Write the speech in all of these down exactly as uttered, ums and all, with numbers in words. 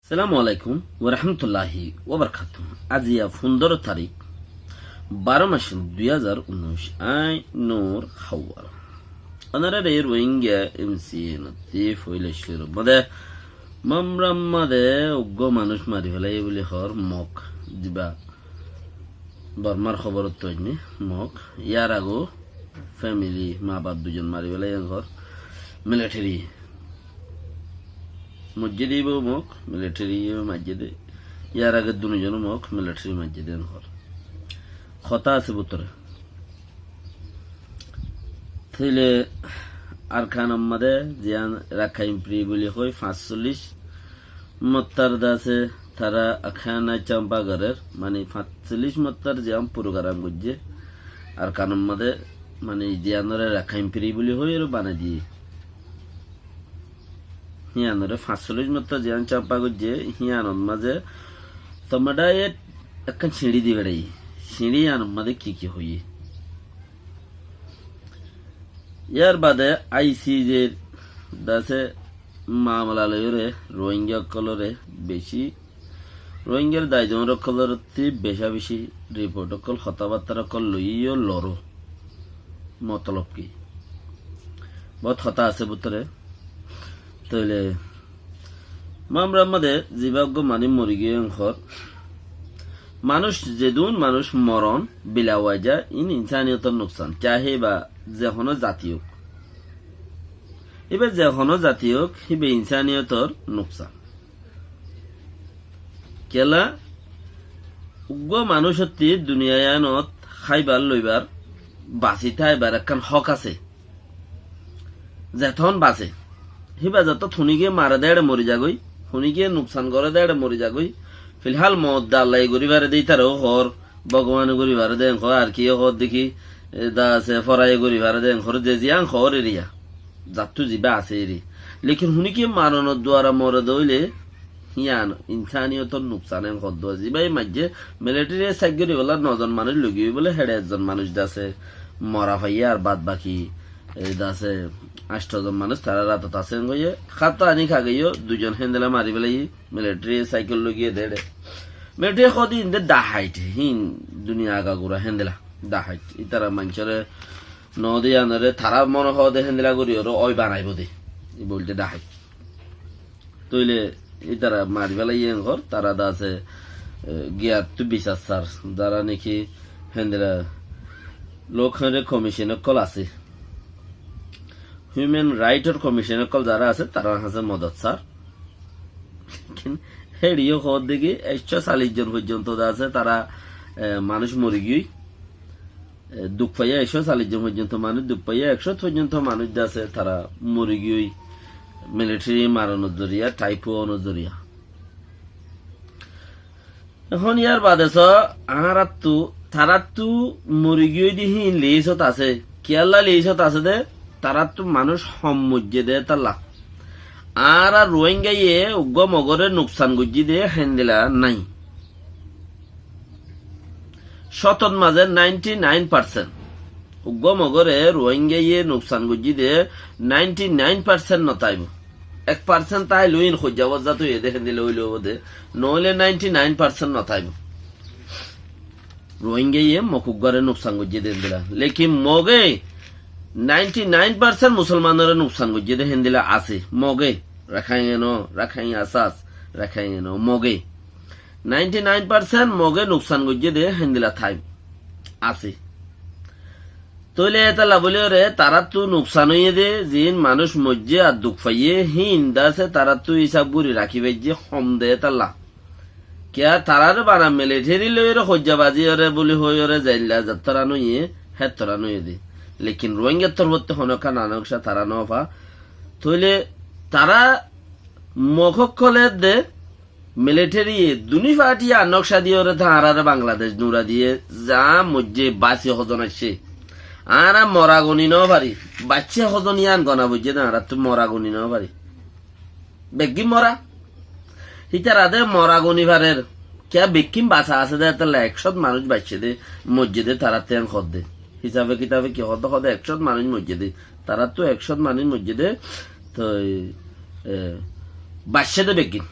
Assalamu alaikum warahmatulláhi wabarakátuhu. Aijja fundóro tarík, baró mac, dui házar unnúic. Añí Nur Hawar. Ónarare Rohingya M C N ottú foila cúru. Mode Mamra mazé uggwá manúic mari félaiye buli hoór Mok, ziba Bormar hóborottú ainné Mok. Yar age family, maa baf duizon mari félaiye hoór military. Moijjé de ibá Mok, military ye maijjé de. Yar age dunizon Mok, military maijjé de hoór. Hotá asé bútore. Tóile Arkanor mazé ziyán Rakhine Free buli hoi, fañssollic mottar de asé, tará Akana Champa gorér, mani fañssollic mottar ziyán program goijjé Arkanor mazé, mani ziyánore Rakhine Free buli hoi aro banai diyé. Híyanore fañssollic mottar ziyán Champa goijjé, híyanor mazé tomedhaye ekkán siñçí di beçaiyé. Siñçí yíanor mazé ki ki hoiyé? Yar bade I C J de asé mamela loiyóre Rohingya ókkolore beci, Rohingyar dai doñr ókkolor ottú beca beci report ókkol, hotábattára ókkol loiyó loró. Motolob ki? Bout hotá asé bútore. Tóile Mamrar mazé ziba uggwá manúic mori giyé hoór, manúic zedún manúic moron bila waja, in insaniyotor nuksan. Cahe íba ze honó zati ók, íba ze honó zati ók, híba insaniyotor nuksan. Kiyólla uggwá manúic ottú duniya yíanot háibar loibar, basi táibar ekkán hók asé. Zeton basé, híba zetot hunikiye mare de éçe mori zagói, hunikiye nuksan goré de éçe mori zagói. Filhál moot de Allaye gorí fare de, ítarayó hoór, Bogobane gorí fare de en hoór, ar kiyé hoór deki, e, de asé foraye gorí fare de en hoór, ze ziyán hoór eriya, zattú ziba asé eri. Lekin hunikiye maronor duara more de óile, híyan insaniyotor nuksan en hoddúa. Ziba maijjé, military ye saik gorí bolla nozon manúic loigiyói bóle, héçe ezzon manúic de asé mora faiyé, ar bad baki, e, de asé ancto zon manúic tarár átot asé en hoiyé. Hátta aní kageyó duizon héndila mari félaiye, military ye saikol loigiyé de éçe. Military ye hoó de inde dahait, hín duniya agagura héndila dahait. Ítara maincóre no de yíanore, tará mone hoó de héndila gorí ore ói banaibó de. Íba óilde dahait. Tóile ítara mari félaiye en hoór, tará de asé, e, giyattú bisar sar, zará neki héndila lok háre commission ókkol asé, human right or commission ókkol zará asé, tarár hañsé modot sar. Lekin héçiyó hoór deki ekcó callic zon foijjonto de asé, tará, e, manúic mori giyói. E, duk faiyé ekcó callic zon foijjonto manúic duk faiyé, ekcó foijjonto manúic de asé, tará mori giyói military maronor zoriya, typhoon or zoriya. Ehón yar bade só, añárattú, taráttu mori giyói de híin list ot asé. Kiyólla list ot asé de, taráttu manúic hom moijjé de étalla. Añára Rohingya ye uggwá Mogore nuksan goijjí de héndila nái. Cótot mazé ninety nine percent. Uggwá Mogore Rohingya ye nuksan goijjí de ninety nine percent no táibo. Ek percent táileó in hoijja bozza toiye de héndila óile óibo de. Noóile ninety nine percent no táibo. Rohingya ye Mok uggwáre nuksan goijjé de héndila. Lekin Moge ninety nine percent Musolmanore nuksan goijjé de héndila asé. Moge, Rakhain no, Rakhain Asas, Rakhain no, Moge. Ninety nine percent Moge nuksan goijjé de héndila táibo asé. Tóile étalla bóli ore taráttu nuksan óiye de, ziín manúic moijjé ar duk faiyé, híin de asé taráttu hísab gorí rakí faijjé hom de étalla. Kiyá tarare bana military loi ore hoijja bazi ore bóli hoi ore zailla zattóran óiye, héttóran óiye de. Lekin Rohingyar torfóttu honó ekkán anokca tará no fa. Tóile tará Mok ókkole de military ye duni party ye anokca diyóre tañrare Bangladesh nura diye, za moijjé basi hozon aiccé. Añára mora goni no fari, baiccé hozon yían gona foijjé de añárattú mora goni no fari. Beggín mora. Hítara de mora goni farer. Kiyá beggín basa asé de, étalla ekcót manúic baiccé de, moijjé de, tarattú yían hoó de. Hísabe kitabe ki hoó de, hoó de ekcót manúic moijjé de. Tarattú ekcót manúic moijjé de, toi, e, baiccé de beggín.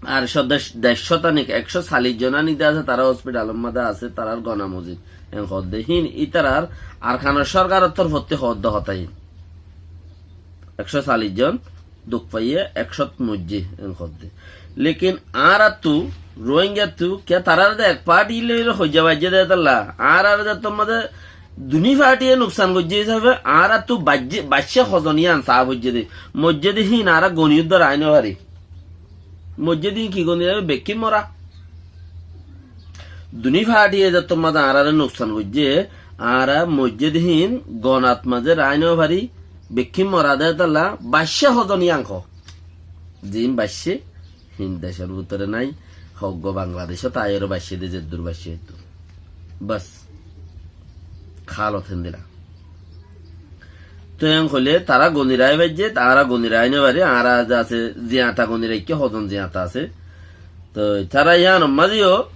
Ar cót dec, dec cót anik, ekcó callic zon anik de asé, tará hospitalor mazé asé, tarár gona mozid. En hoódde híin, ítarar Arkanor sórkaror torfótti hoódde hotá híin. Ekcó callic zon duk faiyé, ekcót moijjé, en hoódde. Lekin añáráttu, Ruáingattu, kiyá taráre de ek faáñti loi hoijja baijjé de tolla, añáráre de tolla de duní faáñtiye nuksan goijjé hísafe, añáráttu baijjé, baiccé hozon yían saá foijjé de. Moijjé de híin añára goni uddar aái nofarí. Moijjé de híin ki goni raibó, bekkín mora. Duní faáñtiye zettót mazé añáráre nuksan goijjé, añára moijjé de híin gonat mazé raái nofarí, bekkín mora de tolla, baiccé hozon yían hoó. Ziín baiccé, híin decór bútore nái, hoggúa Bangladecót aiyóre baiccé de, zeddur baiccé eddur. Bas. Hálot héndilla. Toi en hoilé tará goni raái faijjé, añára goni raái nofarí, añára de asé ziañta goni raikké, hozon ziañta asé. Toi tará yíanor mazé yó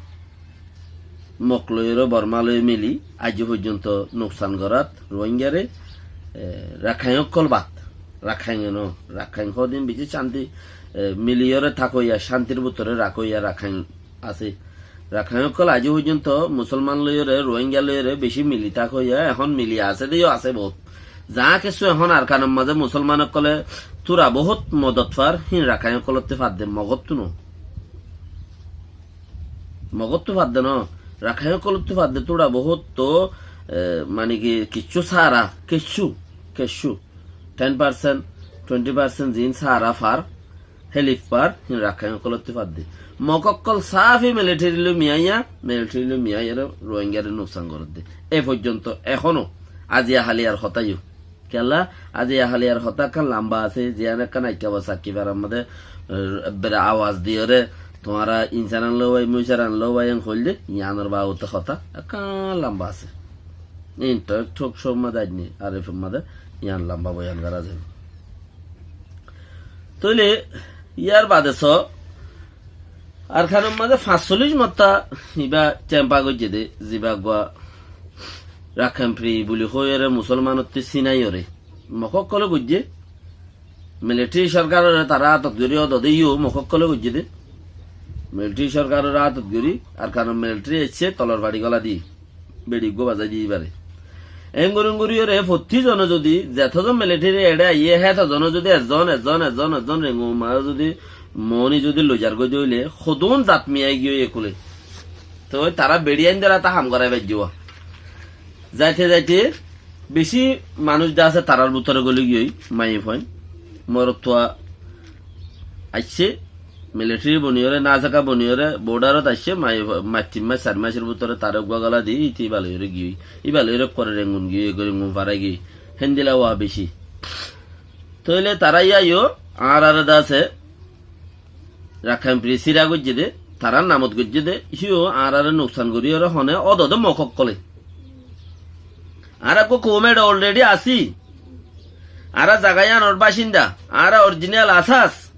Mok loiyóre Borma loi mili aijjó foijjonto nuksan gorát Ruáingare, e, Rakhain ókkol bad. Rakhain no, Rakhain hodin beci cánti, e, miliyóre tákoiya, cántir bútore rakóiya Rakhain asé. Rakhain ókkol aijjó foijjonto Musolman loiyóre, Ruáinga loiyóre beci mili tákoiya, ehón mili asé de yó asé bout. Zaá kessú ehón Arkanor mazé Musolman ókkole tura bout modot far, híin Rakhain ókkolottú fadde, Mogottú no. Mogottú fadde no, Rakhain ókkolottú fadde tura bout to, e, mani ki, kessú sára, kessú, kessú, ten percent, twenty percent ziín sára far, hélif far, híin Rakhain ókkolottú fadde. Mok ókkol sáfi militeri loi miyaiya, militeri loi miyaiyóre Ruáingare nuksan gorédde. E foijjonto ehóno aziya haliyar hotá yó. Kiyólla, aziya haliyar hotá ekkán lamba asé, ziyán ekkán aikká ba sakki farar mazé, e, bera awaz diyóre, tuáñra insanan lóbai, muisaran lóbai en hoilde, yíanor babote hotá ekkán lamba asé. Iín to ek tok cómma zainni, ar e fomma de yían lamba boyan gorá zaibo. Tóile yar bade só, Arkanor mazé fañssollic motta ibá tempa goijjé dé, zibá uggúa Rakhain Free buli hoiyóre Musolmanottú sinaiyóre. Mok ókkole goijjé, militeri sorkarore tará atot gorí ódode yó mok ókkole goijjé dé. Militeri sorkarore atot gorí, Arkanor militeri aiccé tolor fari gola di. Beçi uggúa bazai di ibáre. Engori engori óre fottí zone zodi, zeto zon militeri eçe aiyé, heto zone zodi ezzon, ezzon, ezzon, ezzon rengun mazé zodi moni zodi loizar goi de óile, hodún zat miyai giyói ekule. Toi tará beçi aindóra ta ham gorai faijjé. Zaite zaite beci manúic de asé tarár bútore goli giyói, maiyafuain, morotfua aiccé, militeri boniyóre, nazaka boniyóre, bordarot aiccé, mai, mai tin mac, sair macor bútore taré uggúa gola di, íte íba loiyóre giyói. Íba loiyóre ekkore rengun giyói, ekko rengun fara giyói. Héndilla ówa beci. Tóile tará yíayo, añárare de asé, Rakhain Free sira goijjé dé, tarár namot goijjé dé, híyo añárare nuksan goríyore hone, ódode mok ókkole. Añára uggúa koum eçe already así. Añára zaga yíanor bacinda, añára orijinal asas.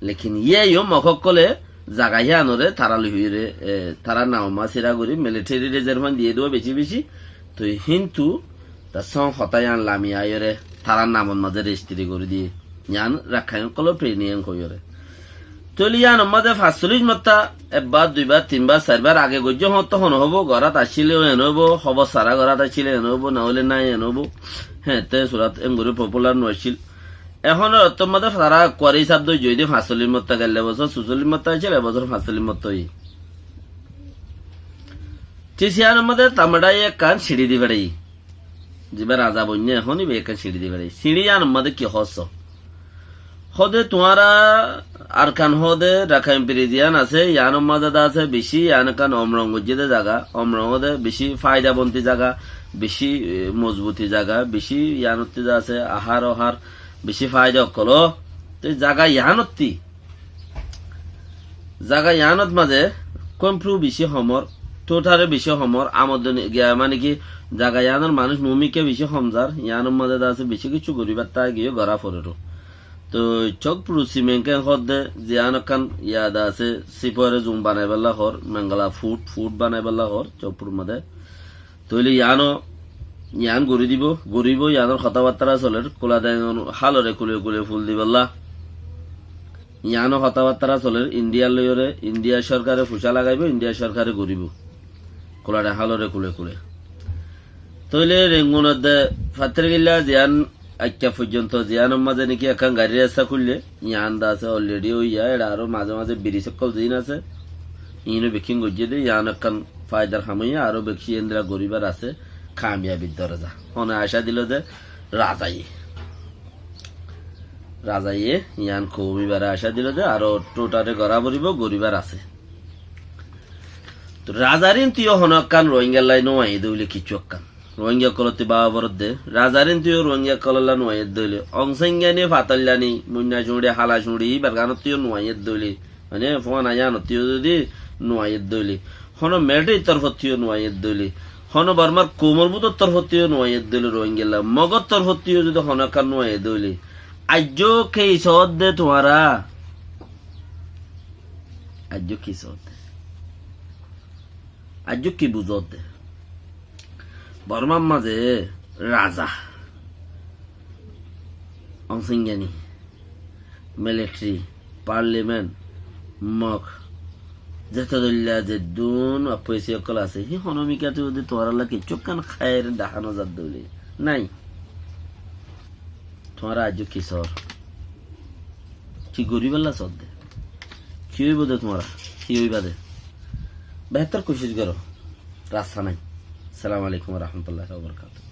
Lekin yíayo mok ókkole zaga yíanore tará loi hoiyóre, e, tarár namot sira gorí, militerire zer fuain diyé dé beci beci. Toi hintu tar song hotá yían lami aiyóre tarár namot mazé rejistri gorí diyé. Yían Rakhain ókkolor free niyan hoiyóre. Tóile yíanor mazé fañssollic motta, ekbar, duibar, tinbar, sairbar age goijjé hoóñtte hone hoibó, gorát accíle en hoibó, hóbor sára gorát accíle en hoibó, noóile nái en hoibó. Hé, te surat engori popular no accíl. Ehón ottór mazé tará ekkuare hísab dóijje dé fañssollic motta gelle bosór, susollic motta accíl, e bosór fañssollic motta óiye. Te yíanor mazé tamadaye ekkán siñçi di feçaiyé. Zibá raza boinné ehón íba ekkán siñçi di feçaiyé. Siñçi yíanor mazé ki hoósso? Hóde tuáñra Arkan hóde Rakhain Free ziyán asé, yíanor mazé de asé beci, yían ekkán omrong goijjé dé zaga, omrong hóde beci faidabonti zaga, beci, e, mozbuti zaga, beci yíanottí de asé ahár ohár, beci faida ókkol. Te zaga yíanottí Zaga yíanot mazé kómfuru beci homor, tótare beci homor, amodoni giya mane ki zaga yíanor manúic mumikká beci hom zar, yíanor mazé de asé beci kessú goríbar táke giyó gorá forer. Toi Chokpuru simenke hódde ziyán ekkán yad asé, sipore zun banaibálla hoór, mengala fut, fut banaibálla hoór, Chokpurur mazé. Tóile yíano, yían gorí dibo, goríbo, yíanor hotábattára soler, kula dengor hálore kule kule ful dibálla. Yiáno hotábattára solér Indiyar loiyóre, Indiya sorkare fucá lagaibóu, Indiya sorkare goríbou. Kulaçe hálore kule kule. Tóile Rengunor de Fattirgilla ziyán aikká foijjonto ziyánor mazé niki ekkán garir rasta kúille, yián de asé already óiya, eçe aró mazé mazé biris ókkol ziín asé, iíno bekkín goijjé de, yián ekkán faidar ham óiya, aró bekkín endilla goríbar asé, kamiyabir doroza. Hone acá dilo de, razaye. Razaye yián koum ibáre acá dilo de, aró tótare gorá foribóu, goríbar asé. Toh razarin tuiyó honó ekkán Rohingyallá nuaiyé dé óile kiccú ekkán. Rohingya ókkolottú báfa foredde, razarin tuiyó Rohingya ókkolollá nuaiyé dé óile, Ong Sangani, Fatalani, Muinna Cuñçi, Hala Cuñçi, íbar ganottú yó nuaiyé dé óile, mane, fuana yanottú yó zodi nuaiyé dé óile, honó militari torfottú yó nuaiyé dé óile, honó Bormar koumor bútor torfottú yó nuaiyé dé óile Rohingyallá, Mogor torfottú yó zodi honó ekkán nuaiyé dé óile, aijjó ki soódde tuáñra? Aijjó ki soódde? Aijjó ki buzódde? Bormar mazé raza, Ong Sangani, militari, parliament, Mog, zeto doilla zeddún oppóisi ókkol asé, hí honó mikká tuiyó de tuáñrallá kiccú ekkán háir dahá no zadde óile nái. Tuáñra aijjó ki soór? Ki goríballa soódde? Ki óibo de tuáñra? Ki óiba de? Behétor kucíc goró. Rasta nái. Assalamu alaikum wa rahmatullahi wa barakatuhu.